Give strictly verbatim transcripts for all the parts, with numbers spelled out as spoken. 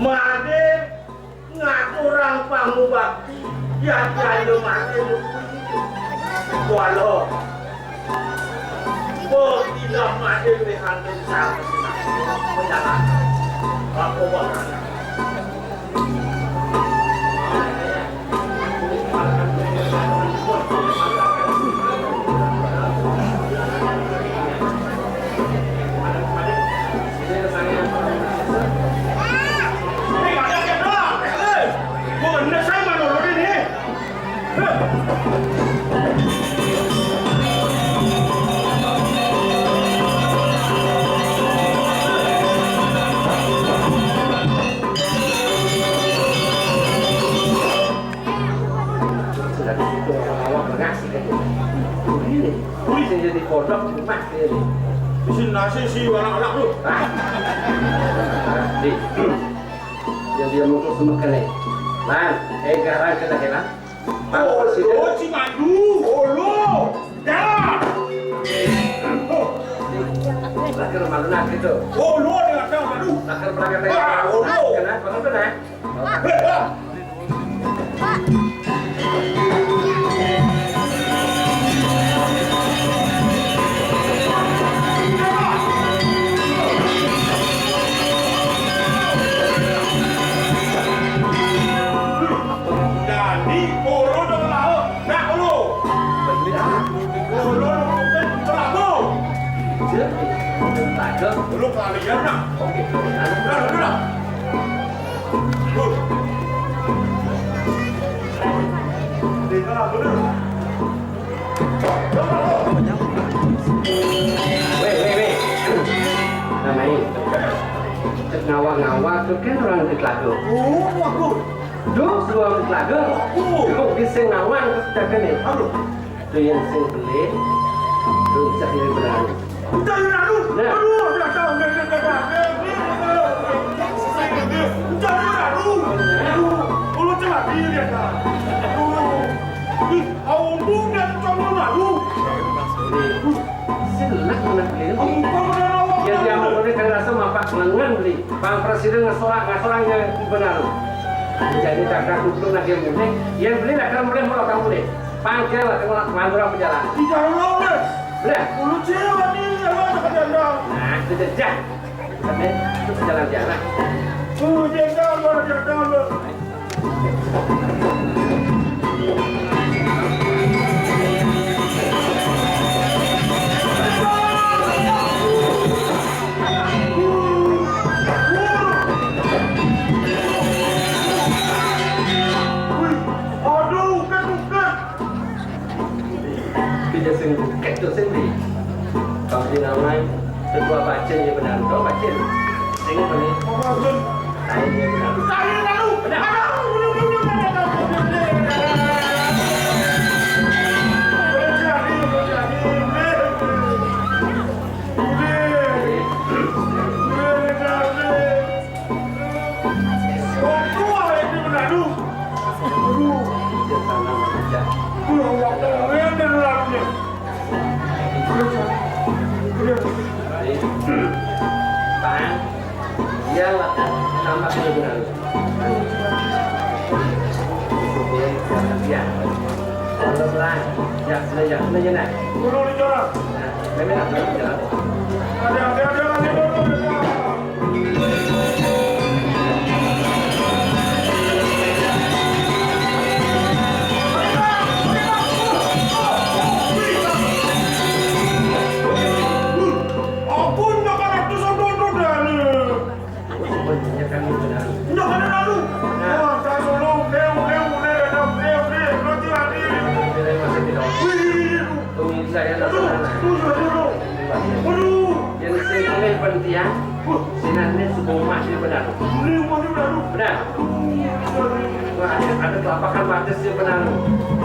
Madé ngaturang pangubakti, yadian Madé nututi. Kuala. Bukti Madé luwih antuk sanget. Penjalan. Apa wawana? Sudah di situ orang awak bengak sih, kan. Ini, ini sing jadi kodok di rumah ini. Di sini nasi si anak-anak lu. Ah. Di. Yang dia mungkin semekene. Lan, eh, garang kita, Lan. Olo, Cimadu, olo. Dah. Oh. Lakar malu nak gitu. Olo, dia ada malu. Lakar pelanggan. Ah, olo. Kenapa? Kenapa, nah? Dadi, ulu dong laut. Nah, ulu. Ulu dong laut. Ulu kalian, nah. Oke. Nah, udah. Wéh, wéh, wéh. Nah, main. Cék ngawak-ngawak tuh kan orang di telaga. Oh, bagus. Duh, suam di telaga. Oh. Kok bisa ngawak terus cakap nih? Aduh. Tuh yang sing beli, tuh cak ini benar. Udah, ya, lalu. Nah. Aduh, udah tahu, udah, udah, udah, udah. Udah, ya, lalu. Aduh, mulut celak dia, dia, dah. Aduh. Ih, aduh, udah, coba lalu. Silek mana beli? Ampun, udah, lalu. Ya, dia mau udah kan rasa mapak lengan beli. Bang Presiden ngasorang, ngasorang ya benar. Jadi tak ada kutu nak dia mudik. Ya beli nak kalau mudik, mau tak mudik. Pangkal lah, kalau mandura pejalan. Tidak, lalu, deh. Udah. Ulu cewek ini, ya, mana kerjaan? Nah, itu jejak. Tapi itu jalan-jalan. Ulu jendal, mana jendal, lu? Wih, aduh, bukan, bukan. Kita sing keto sing di. Kalau di namai ketua bacin ya benar. Kau bacin. Sing apa nih? Tahu dia benar. Tahu dia benar. Benar. Pan, dia makan tambah kebenaran. Kemudian dia, kalau pelan, ya, ya, ya, ya, nah. Nah, memang ada jalan. Aku nyakan aku soto-soto dani. Nyakan lalu. Wah, saya dulu. Leu, leu, leu, leu, leu, leu, leu, leu. Wih. Tunggu saya. Aduh, tunggu dulu. Aduh. Yang sing paling penting ya. Wah. Sinan ini suku emas ini benar. Ini emas ini benar. Benar. Wah, ada, ada telapakan batis ini benar.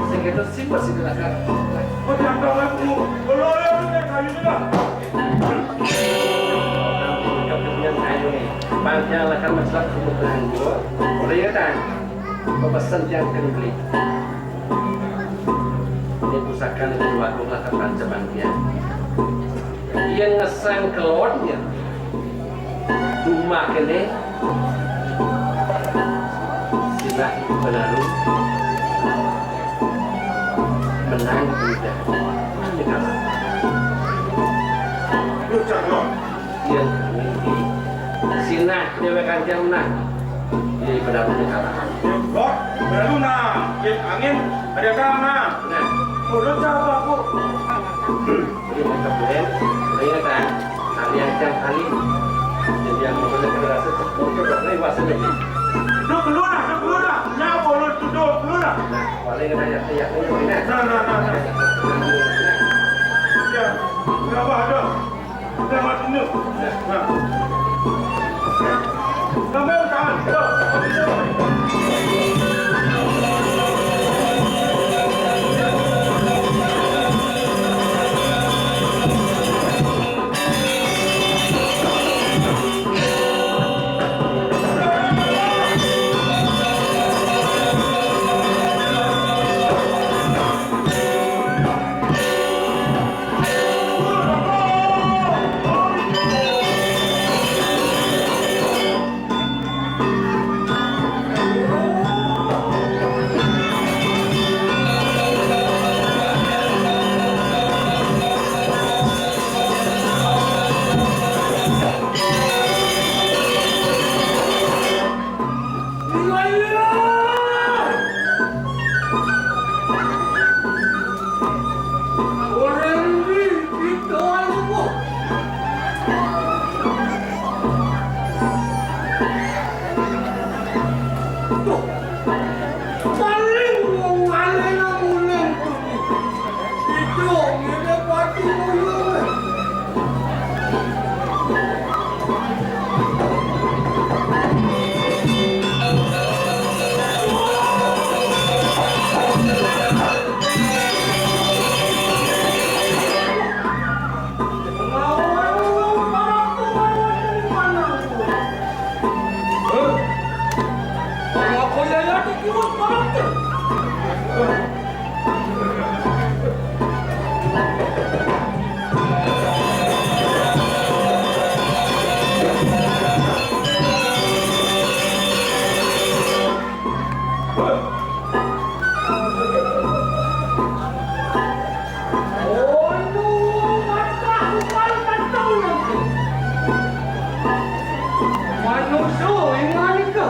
Sing itu sih masih belakang. Wah, jangan tahu aku. Kalau yang ini kayu ini dah. Panjang lakar masalah untuk belanja. Boleh ya, Tan? Pepesan jangan kena beli. Ini pusaka yang dua puluh lakar pancaman dia. Yang ngesang kelonnya. Rumah kene. Benalu menang, udah. Ini kalah. Lu cak lo. Iya, ini. Sinah, dia kan dia menang. Iya, benalu ini kalah. Lo, benalu nah. Iya, angin, ada tanah. Nah. Oh, lu siapa, Bu? Jadi, mereka boleh, ingat, ah, kalian yang kali. Jadi, yang mau kena rasa, mau coba, ini masa lagi. Duk keluar, duk keluar. Nyapa lu tuh, duk keluar. Nah, paling kena ya, ya, ini. Nah, nah, nah, nah. Ya, nggak apa-apa. Udah mati lu. Nah. Sampai udahan. Tuh. Paling wong alena muning bumi. Ijo ngene pati muyung. Manusa inganika.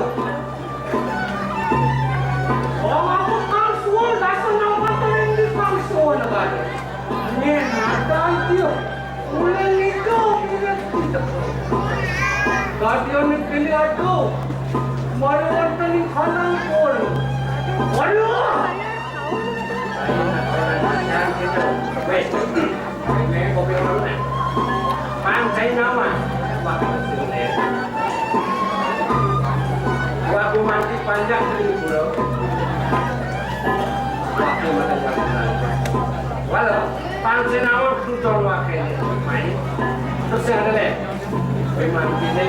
Wong aku kang suwun dasa nang wonten ing kang suwun negara. Nyen ada dia. Mulai nika mirip kita. Kadyan kene aduh. Mari wonten ing kanang pun. Waduh. Wis. Kopi ngono nek. Pancen nama. Wah, aku mati panjang di guru. Wah, aku mati panjang. Walau pancen nama duton wakene. Main. Terus yang ada deh. Kowe mantine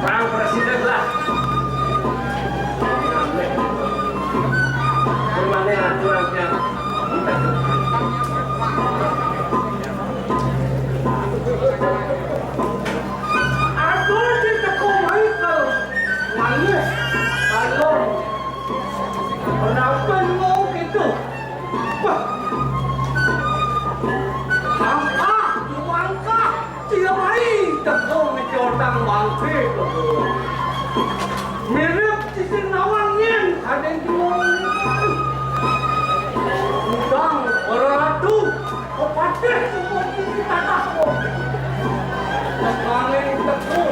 Pang Presiden lah. Kowe mantine aturan yang Aku diteko Michael. Nangis. Balon. Kenapa mau gitu? Wah. Angka, angka. Tiap hari teko ngejotang bangke. Mirip sisir nawang yen ada yang ngomong. Udang, para ratu, kepatih semua sisi tanah. Tekane teko.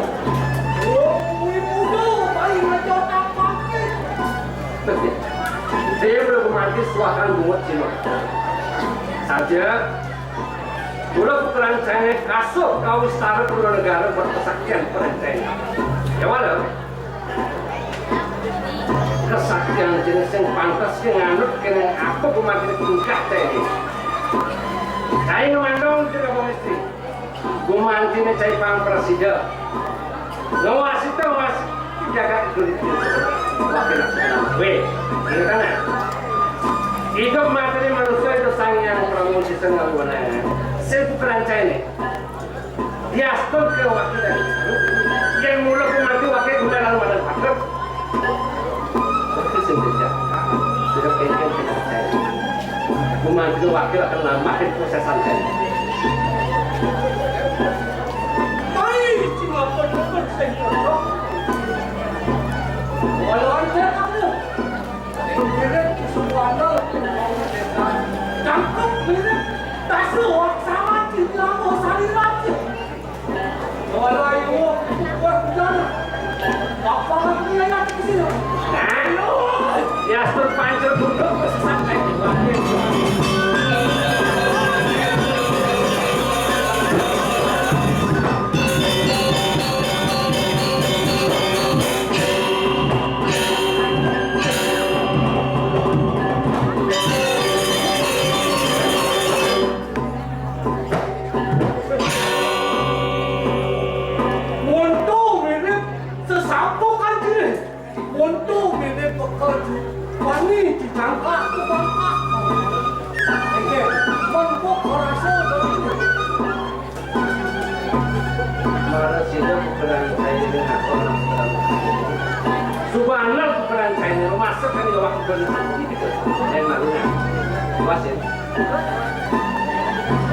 Wong kuwi muda, bayi ngejotang bangke. Dia belum mati, suakan bungut sino. Saja, Mula pukulan cahaya kasuk kawistara kula negara buat kesaktian perintah. Ya walau kesaktian jenis yang pantas yang nganut kena apa gumanti tingkah tadi. Saya ngomong juga Pak Mistri. Gumanti ini cai pang presida. Ngawasi to, Mas. Jaga kulit. Wakil nasional. Weh, ini kan. Hidup materi manusia itu sang yang pramu sisa ngaluana. Sing pukulan cai ini. Diastur ke wakil dari yang mula ku mati wakil guna lalu ada pakai. Itu sing jejak. Akhir akan lama di proses santai. Mai, cingapun-pun sing cocok. Walau aja kamu. Mirip semua. Cangkep mirip. Tasu, sama, cingapun, saliran. Ora iwo, wah, bener. Apa aku ngeliat di sini? Anu, ya, terpancur duduk, sampai di bawah. Monto mirip sesampok anjir. Monto mirip bekel wani dicangkak ke bangkak. Oke, mengkok rasa dari. Mana sih lo ukuran saya ini ngaku orang sekarang? Subhanallah, ukuran saya ini, lo masuk kan ya waktu bener. Saya malunya. Luas ya.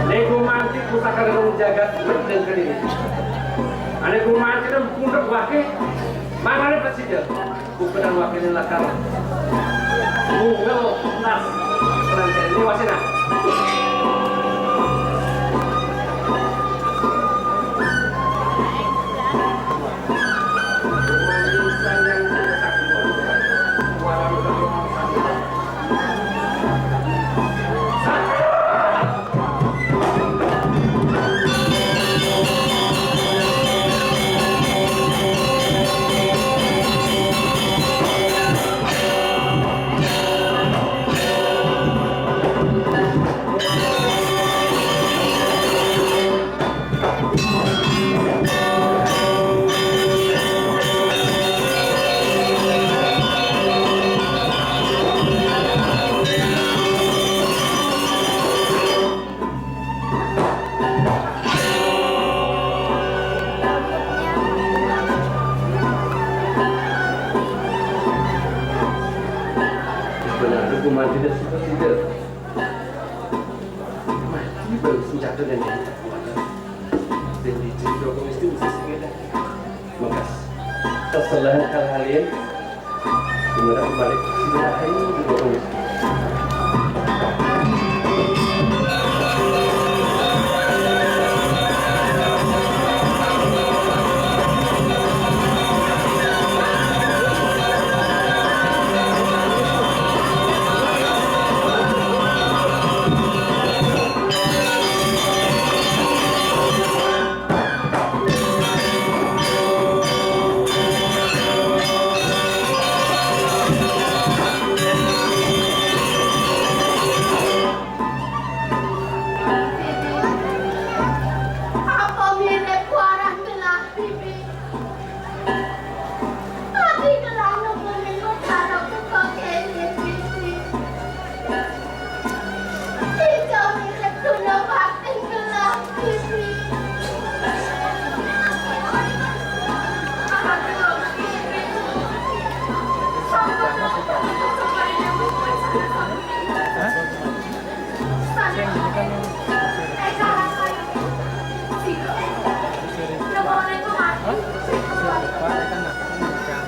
Nek gumanti pusaka Rerung Jagat medeng kediri. Ane gumanti nem pundhek wake, mangane pesida. Bukenan wakene lakar. Mungel nas. Penanten ini wasena. Benar, hukuman tidak suka tidak. Mati baru senjata dan yang tak kuat. Dan di cerita aku mesti mesti segala. Mekas. Kesalahan kalian. Gimana kembali? Sudah ayo di bawah mesti. Apa mirip warah gelah, Bibi? Ati gelah nemu minggu cara buka kene, Bibi. Ijo mirip dunia batin gelah, Bibi. Hah? Sing, ini kan yang seri. Hah? Seri, Pak, ini kan aku kan bukan.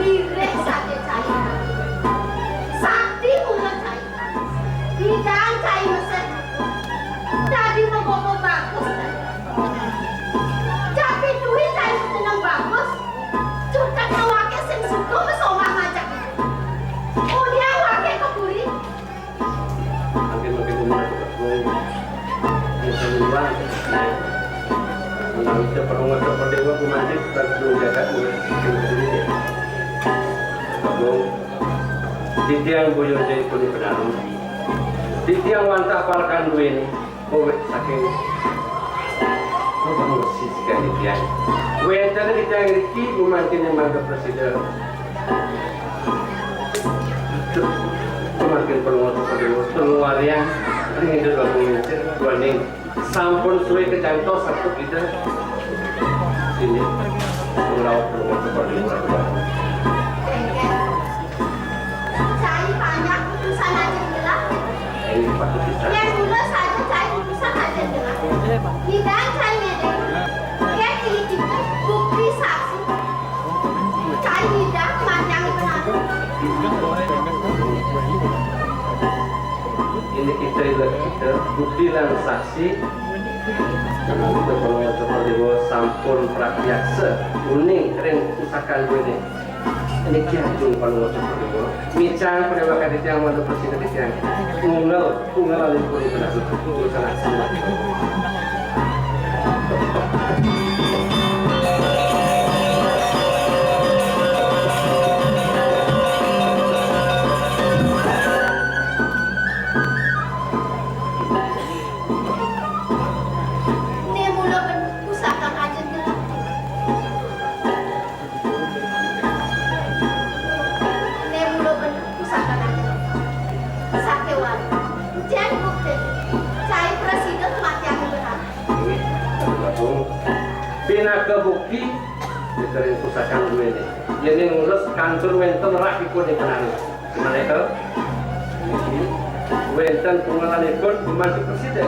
Mirip sate cai. Sati mula cai. Bidang cai mesem. Dadi mengkono bagus. Tapi duit cai seneng bagus. Cutet awake sing suka mesomah majak. Ulian wake keburi. Makin-makin umur aku berguru. Makin luar. Menang itu perlu ngadep perdewa, aku mati, bukan sebelum jagat, bukan sebelum dunia. Titiang Boyo Jai Puni Penaru. Titiang wantah parekan duéné, kowit saking Lubang Besi sikan titiang. Wénten titiang ngriki mangkin mangga prasida. Mangkin Palungguh Sukadewa, Palungguh Aryang, ring Ida Dwagung Lingsir, duaning sampun suwé kacantos sampun Ida. Inggih, Palungguh Sukadewa. Cai panjak utusan Ajeng Jelah. Inggih, patut pisan. Yén mula saja cai utusan Ajeng Jelah. Nyidang cai ngédéng. Yén inggih kita bukti saksi. Cai nyidang manjang benar. Inggih kita, inggih kita, bukti lan saksi. Kita Palungguh Sukadewa sampun pratyaksa uning ring pusakan duéné. Niki ajeng Palungguh Sukadewa. Micang padewakan titiang mangda prasida titiang. Unggal, unggal alih pun benar. Urusan asli. Né mula ben-, pusaka Ajeng Jelah. Né mula ben-, pusaka Ajeng Jelah. Sakéwan. Jén bukti. Cai prasida kematian benar. Inggih, Agung. Pinaka bukti, diterin pusakan duéné. Yén ngurus kantun wénten rahipun ing penari. Maneka, niki, wénten punggelanipun gumanti presiden.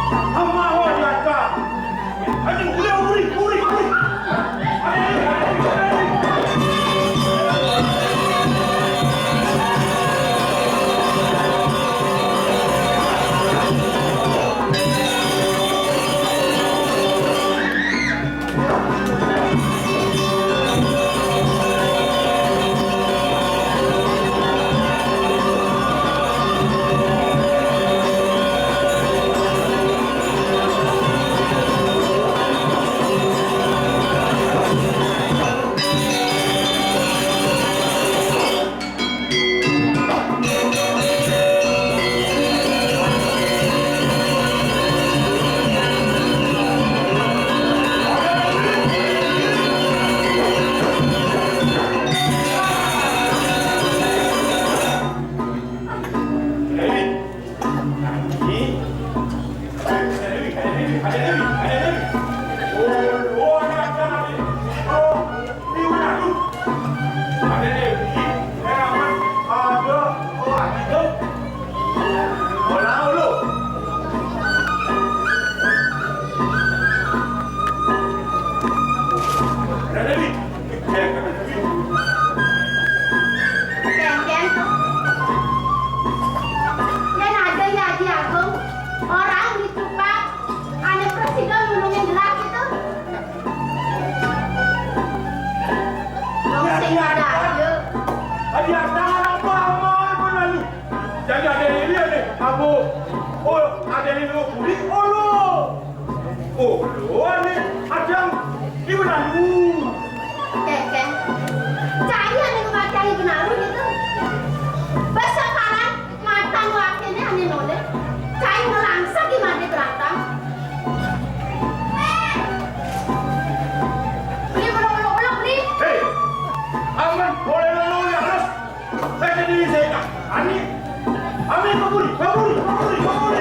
Kéngkén to. Yén ada ya Aji Agung, orang ditukar, ané prasida nulungin gelah gitu. Wong sing ada aja. Adi ada anak mama pun lalu. Jadi ada ini ada apa? Oh, ada ini lo kulit, oh lo. Oh, lo ada ada di mana lu? Kéngkén. Cai ané ngemakai benalu gitu. Basa paran matan wakéné ané noleh. Cai ngelangsang di mati terantang. Beli belum belum belum beli. Hei, aman boleh lo ya terus. Saya jadi saya ani. Ani kabur, kabur, kabur, kabur.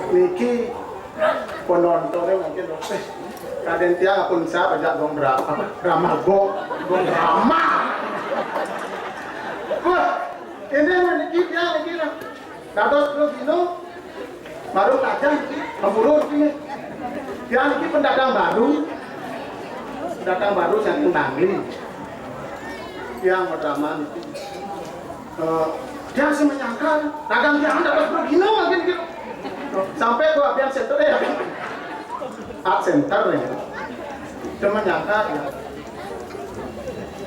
Niki penontonnya mungkin, eh, kadén tiang ampun siap ajak gong drama, apa? Drama gong, gong drama. Wah, ini niki tiang niki lah. Dados Bro Gino, baru aja niki, keburu niki. Tiang niki pendatang baru, pendatang baru saking Bangli. Tiang drama niki. Eh, tiang sing menyangka, dagang tiang dados Bro Gino mungkin gitu. Sampai ke Abian Center, eh, Art Center ya. Cuma nyangka ya.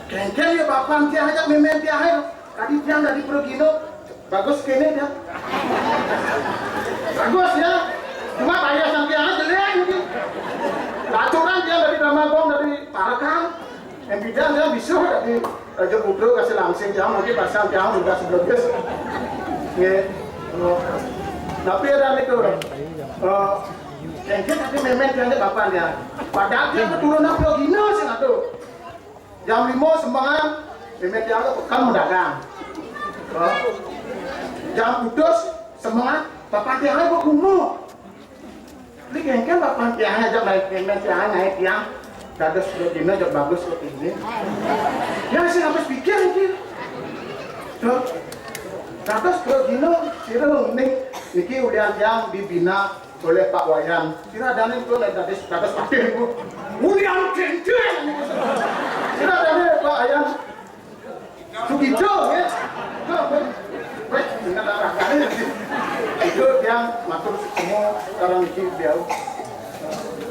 Kéngkén ya bapak tiang ajak mémén tiang aja. Tadi tiang dari Bro Gino, bagus kéné dia. Bagus ya. Cuma payas tiang aja jelék gitu. Lacuran tiang dari drama gong dari Parekan. Yang bidang dia bisa dari Raja Putra kasih langsing tiang, mungkin pasang tiang juga sebelum dia. Nggih. Tapi ada itu. Eh, kéngkén tapi mémén tiang aja bapak dia. Padahal dia keturunan Bro Gino sing atuh. Jam lima sembengan, mémén tiang aja kan mau dagang. Eh, jam putus sembengan, bapak tiang aja kok kumuh. Ini kéngkén bapak tiang aja naik, mémén tiang naik tiang. Dados Bro Gino jog bagus kok ini. Ya sing habis pikir iki. Tuh. Dados Bro Gino sira uning niki ulian tiang dibina oleh Pak Wayan. Sira adané itu nek dados dados patih niku. Ulian kéngkén. Sira adané Pak Wayan. Sugito, ya. Itu, weh, weh, dengan arah kali. Itu yang matur semua sekarang itu dia.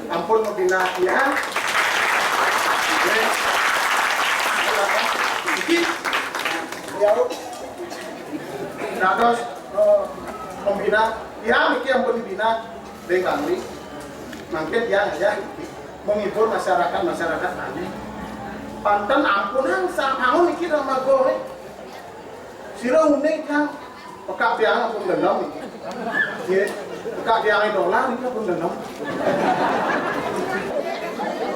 Ampun, Medina, ya. Oke. Iki, ya, dados, eh, pembina, ya, iki ampun dibina, Bang Bangli. Mangkin ya, ya. Menghibur masyarakat-masyarakat tadi. Panten ampunang sampun iki lho, Mas Boy. Sira uning kan pekak tiang ampun gelem iki. Nggih. Pekak tiang dolar iki ampun gelem.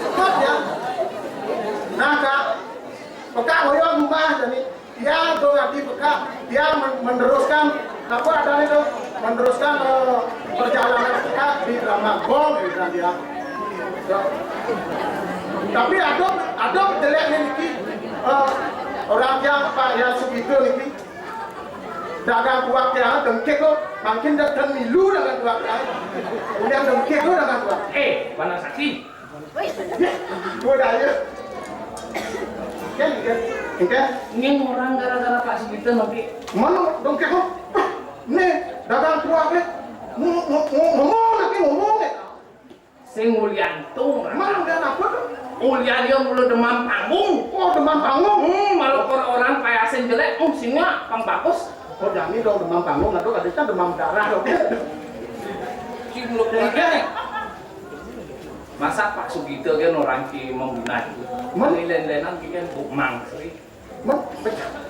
Pekak ya. Nah, Kak. Pekak hoyong rumah jani. Dia tuh nanti pekak, dia men- meneruskan apa adanya itu, meneruskan, eh, perjalanan pekak di drama gong gitu kan dia. Ya. Tapi ada ada jelek nih niki, eh, orang yang Pak Yan Sugito niki dagang kuak ya dengkek kok makin datang milu dagang kuak ya. Kemudian dengkek kok dagang kuak. Eh, mana saksi? Gua dah ya. Kan, kan, kan. Ini orang gara-gara Pak Sugito nanti. Mana dong kek? Nih, dagang kuah ke. Ngomong lagi ngomong ya. Sing mulian tuh. Mana udah apa tuh? Mulian dia mulu demam panggung. Oh, demam panggung. Hmm, malah orang payasin jelek, hmm, singa pang bagus. Oh, jadi dong demam panggung, aduh, adiknya demam darah dong. Sing mulut jelek. Masa Pak Sugito kan orang ki membina itu. Mani len-lenan ki kan Bu Mang Sri.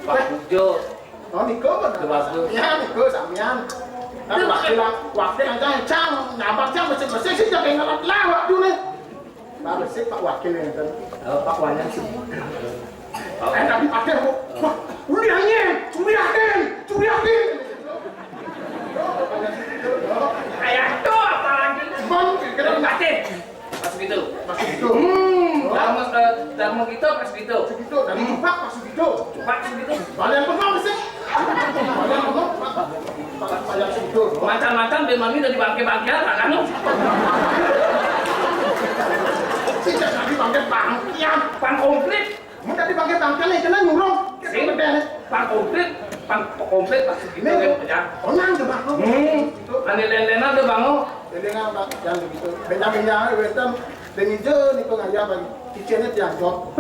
Pak Ujo. Oh, niko kan? Dua Ujo. Ya, niko samian. Tapi wakil, wakil aja yang cang, nambah cang, bersih-bersih sih, jangan ngelat lah waktu nih. Pak bersih, Pak wakil yang kan. Oh, Pak Wayan sih. Eh, tapi pakai, wah, uliannya, curiakin, curiakin. Kayak itu apalagi. Bang, kita mati. Pas gitu. Pas gitu. Hmm, oh. Dharma, eh, Dharma kita pas gitu. Segitu, dari Pak pas gitu. Pas gitu. Balik apa sih? Balik apa? Pas gitu. Macam-macam dia mami dari bangke-bangkean, kan? Sejak tadi bangke-bangkean. Pan komplit. Mun tadi bangke bangkean nih, kena nyurung. Sing, beda nih. Pang komplit, pang komplit pas gitu kan pecah. Onang tuh, Bang. Hmm. Ane len-lenan tuh, Bang. Len-lenan, Bang, yang begitu. Beda-beda, wetan. Dengan je nih pengayah, Bang. Kitchennya tiang jok.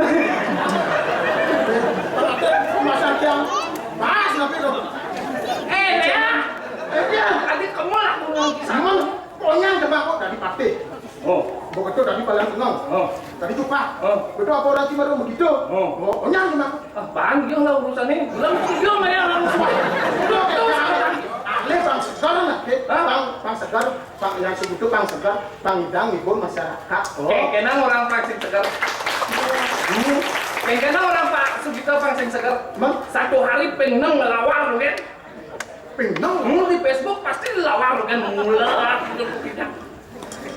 Masang tiang. Mas, tapi tuh. Eh, Lea. Eh, iya. Tadi kamu lah ngomong sama. Emang Onyang demak kok dari partai. Oh. Mbok ketuk dari paling seneng. Oh. Dari cupak. Oh. Betul apa orang cuma begitu? Oh. Oh, onyang demak. Ah, panjang lah urusannya. Belum video mah ya langsung. Betul, betul. Ahli Bang Segar lah, eh. Hah? Bang, Bang Segar, Bang yang sebut itu Bang Segar, Bang Idang ngibur masyarakat. Oh. Kayak kenang orang Bang Segar. Hmm. Kayak kenang orang Pak Sugito Bang Segar. Emang? Satu hari pengen ngelawar, kan? Pinang. Mun di Facebook pasti lawar kan, mulat gitu.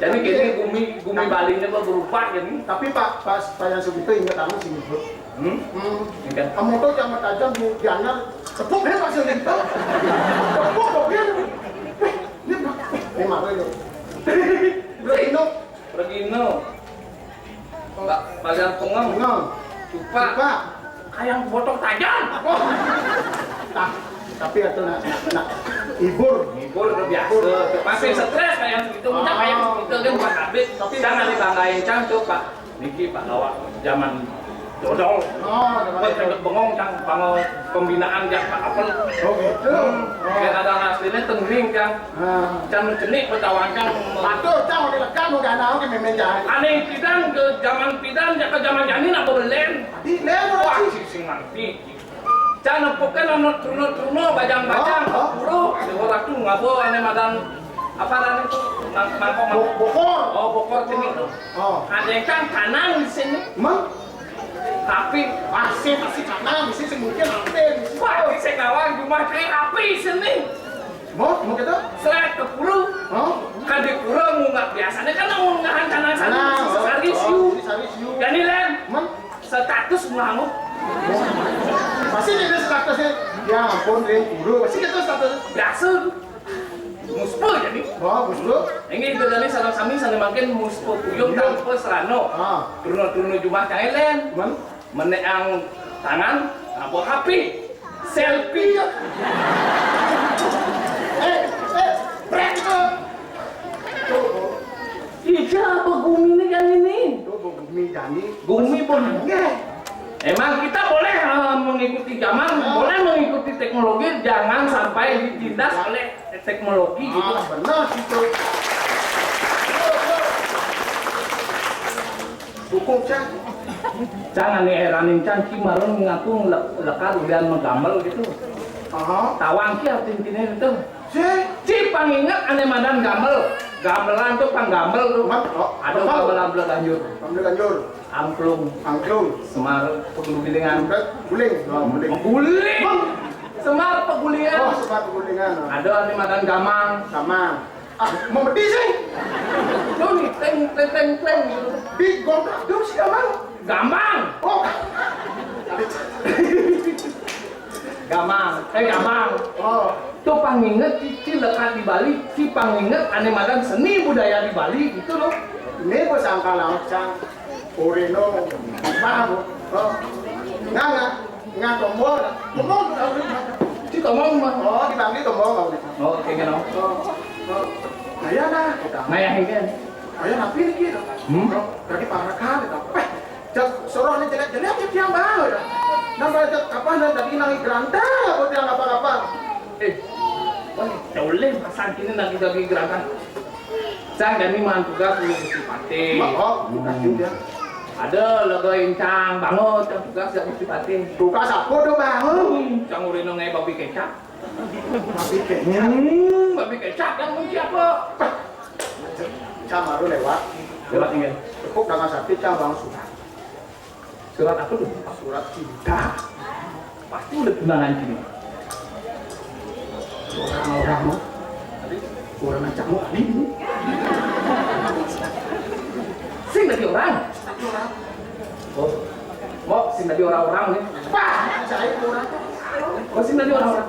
Ini kayaknya gumi, gumi Balinya kok berubah ya nih. Tapi Pak, pas Pak Yang Sugito ingat anu sih, Bro. Hmm? Hmm. Ingat. Kamu tuh jangan tajam di, di anyar, tepuk deh Pak Sugito. Tepuk kok dia. Eh, ini Pak, eh, ini Pak Reno. Bro Ino. Pergi no. Pak, Pak Yang Pengong. Pengong. Coba. Coba. Kayak botok tajam. Oh. Nah, tapi itu nak, nak, nak hibur. Hibur udah biasa. Tapi stres kayak gitu, punya kayak gitu kan buat habis. Tapi jangan dibanggain cang tuh Pak. Niki Pak Lawak zaman dodol. Oh, zaman dodol. Bengong cang panggil pembinaan jak Pak Apel. Oh gitu. Hmm. Oh. Kayak ada aslinya tengring cang. Ah. Cang cenik betawakan. Aduh, cang udah lega, udah naon ke memen jahat. Aneh pidan ke zaman pidan, jak ke zaman jani nak bebelen. Di leno. Wah, sih sing ngerti. Cang nepukan ono truno-truno, bajang-bajang, oh, oh. Buru, di orang tuh ngabo aneh madan apa dan itu nang- nangkong Bo- bokor. Oh, bokor cenik tuh. Oh. Ada yang kan kanan di sini. Emang? Tapi masih masih kanan di sini mungkin hampir. Wah, di sekawan rumah kayak api sini. Mau, mau kita? Seret ke puru. Oh. Kan di pura mau nggak biasanya kan mau ngahan tanah sana. Sana, oh, sesari oh, siu. Sesari siu. Jadi Len, emang? Status mengamuk. Pasti kita statusnya, ya ampun, Rin, puru. Pasti kita status. Biasa. Muspe jadi. Oh, Gus Dur. Ini itu dari salah kami sana makin muspe puyung. Puyung. Tanpa serano. Ah. Turun-turun jumah cailen. Emang? Meneang tangan, apa H P? Selfie. Eh, eh, brek itu. Iya, apa gumi ini kan ini? Tuh, gumi jani. Gumi pun. Nggih. Emang kita boleh eh, mengikuti zaman, ah, boleh mengikuti teknologi, jangan sampai ditindas oleh teknologi gitu. Ah, benar itu. Dukung, Cang. Cang ane heranin Cang, ci marun ngaku le- lekar ulian megamel gitu. Aha. Tawang ki artin kine gitu. Si? Ci panginget ane madan gamel. Gamelan tuh panggamel tuh. Mat, oh, ada gamel. Gamelan Belaganjur. Gamel Ganjur. Angklung. Angklung. Semar Pegulingan. Guling. Oh, guling. Guling. Semar Pegulingan. Oh, Semar Pegulingan. Ada ane madan gamang. Gamang. Ah, mau berdiri sih? Tuh nih, teng teng teng teng gitu. Di gontrak dong si Gamang. Gamang. Oh. Gamang, eh gamang. Oh. Tuh panginget ci lekat di Bali, ci panginget ane madan seni budaya di Bali gitu loh. Ini gue sangka langsung. Urino, paham? Oh. Nggak, nggak. Nggak tombol. Tombol tuh tahu. Ci tombol mah. Oh, dipanggil tombol kalau gitu. Oh, kayak gitu. Oh. Oh. Nah, ya nah, kita. Nah, ya kan. Ayo napi nih gitu. Hmm? Oh, tadi parakan gitu. Eh, jak soroh nih jelek-jelek ya tiang banget. Nambah jak apa nih tadi nang geranta apa tiang apa-apa. Eh, oh, jauh leh pasang kini lagi-lagi gerakan. Cang jani maan tugas dulu Gusti Patih. Mak, oh, tugas juga. Ada lega incang banget cang tugas ya Gusti Patih. Tugas apa tuh bangun? Cang urino ngai babi kecap. Babi kecap. Hmm, babi kecap yang kunci apa? Cang baru lewat. Lewat ini. Tepuk dengan sakti cang bangun sudah. Surat apa tuh? Surat cinta. Pasti udah tunangan gini. Orang-orang mau. Orang ajak mau kali ini. Sing lagi orang. Oh. Mau sing lagi orang-orang nih. Wah, saya orang. Oh, sing lagi orang-orang.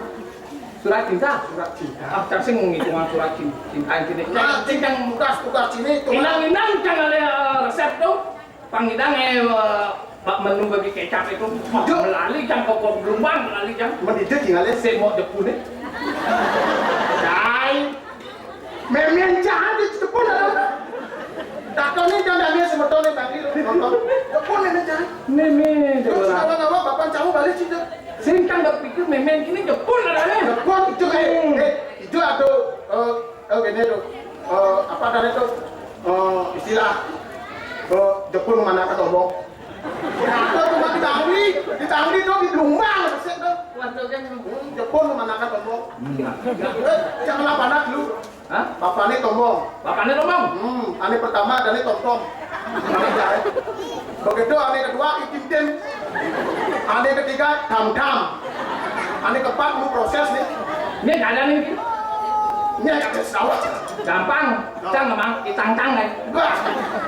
Surat cinta. Surat cinta. Ah, cang sing ngitungan surat cinta. Cinta ini. Nah, cing yang tugas-tugas sini tuh. Inang-inang cang ada eh, resep tuh. Pangidang eh, eh, bak menu babi kecap itu. Wah, melali jang kok gelombang melali jang. Mendidih tinggalnya. Saya mau jepun eh. Cai. Memen jahat di jepun ada. Takon ini jangan dia semeton yang tadi lo nonton. Jepun memen jahat. Meme. Terus awal-awal bapak cau balik situ. Sing kan berpikir memen ini jepun ada nih. Jepun itu kayak, eh, itu ada, eh, eh, gini tuh. Eh, apa tadi tuh? Eh, istilah eh, jepun mana ketombong. Nah, itu cuma di Bangli, di Bangli tuh di Blumbang, sih tuh. Waktu kan Jepun mana ketombong. Eh, jangan apa anak lu. Hah? Bapaknya tombong. Bapaknya tombong? Hmm, ane pertama, ane tomtom. Begitu ane kedua, itim tim. Ane ketiga, dam dam. Ane keempat, lu proses nih. Ini ada nih. Nya kata sawat. Gampang. Cang emang itang-tang, eh. Wah,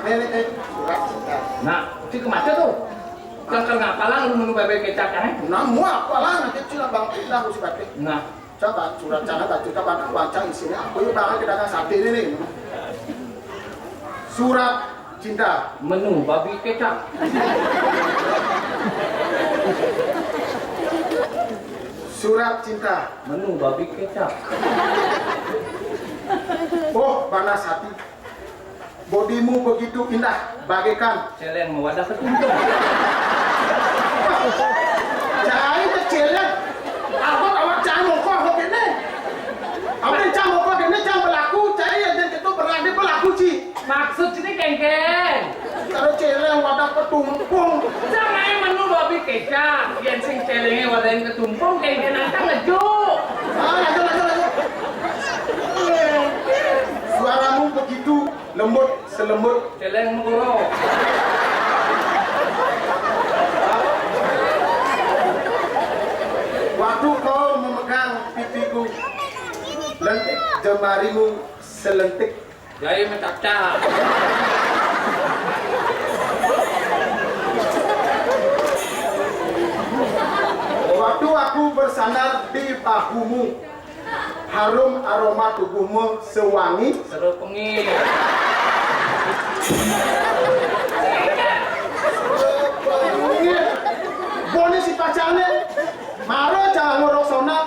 nenek, eh, surat cinta. Nah, si kemana tuh? Cang kenapa lah lu menu bebek kecap, eh? Nah, mau apa lah, nanti cina bang pindah, aku suka teh. Nah. Coba surat sana baca, coba baca isinya. Aku yuk banget kita kan sate ini nih. Surat cinta. Menu babi kecap. Surat cinta. Menu babi kecap. Oh, panas hati. Bodimu begitu indah, bagaikan celeng wadah ketuntung. Cai teh celeng. Abot awak cai mongko, abot ini. Abot cai mongko ini, cai belaku, cai yang jadi itu berani belaku, Ci. Maksud sini kengken. Kalau celeng wadah ketumpung. Jangan menu babi kecap. Yang sing celengnya wadah yang ketumpung, kengken angka ngejuk. Ah, lanjut, lanjut, lanjut. Suaramu begitu lembut, selembut celeng menggoro. Waktu kau memegang pipiku, lentik jemarimu selentik. Jai mencakcak. Waktu aku bersandar di bahumu, harum aroma tubuhmu sewangi. Seru pengin. Seru pengin. Boni si pacarnya. Maro jangan ngorok sona.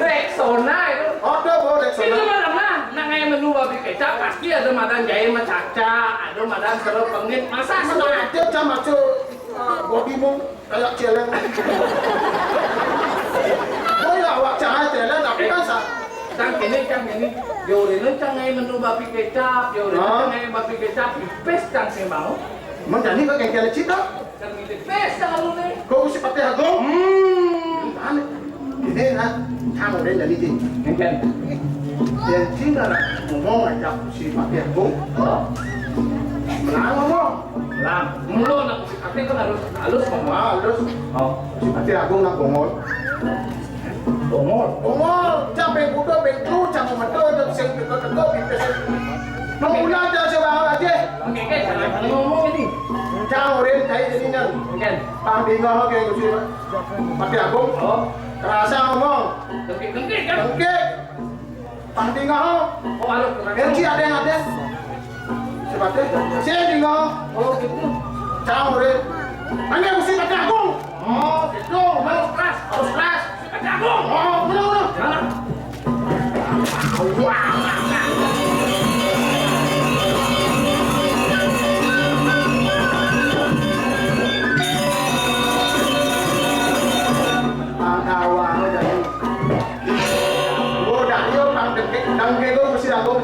Rexona itu. Ada, Bu, Rexona. Itu mah lemah. Nak kayak menu babi kecap pasti ada madan jahe macaca, ada madan seru pengit. Masa sih? Ada jam aja, eh, bodimu kayak celeng. Oh ya, awak jangan celeng, tapi kan sa- Cang ini, cang ini. Yo, ini cang kayak menu babi kecap, yo, ini cang kayak babi kecap. Ipes cang sih mau. Menjadi kok kayak celeng cita. Kan ngintip pesta lu nih. Kok si Patih Agung? Hmm. Aneh. Ini, nah, kamu deh jadi, Cing. Ngintip. Ya, Cing, lah, ngomong aja si Patih Agung. Oh. Menang ngomong. Menang. Mulu, nak, si Patih kan harus halus ngomong. Ah, halus. Oh. Si Patih Agung nak ngomong. Bongol. Bongol, cang peng kuda, peng telu, cang medo, cang sing teko-teko, pipis. Mengula cang sewa aja. Oke, oke, jangan ngomong ini. Cang urin, cai jadi nyang. Oke. Pang dingeh, oke, Gusti. Patih Agung. Oh. Kerasa ngomong. Oke, oke, kan? Oke. Pang dingeh. Oh, aduh, kurang. Benci ada yang ada. Sebabnya, saya dingeh. Oh, gitu. Cang urin. Hanya Gusti Patih Agung. Oh, gitu. Harus keras, harus keras. Gusti Patih Agung. Oh, bener, bener. Mana? Wah. Pang awal jadi. Oh, dah, yo, pang dengkek, dengkek, Gusti Agung.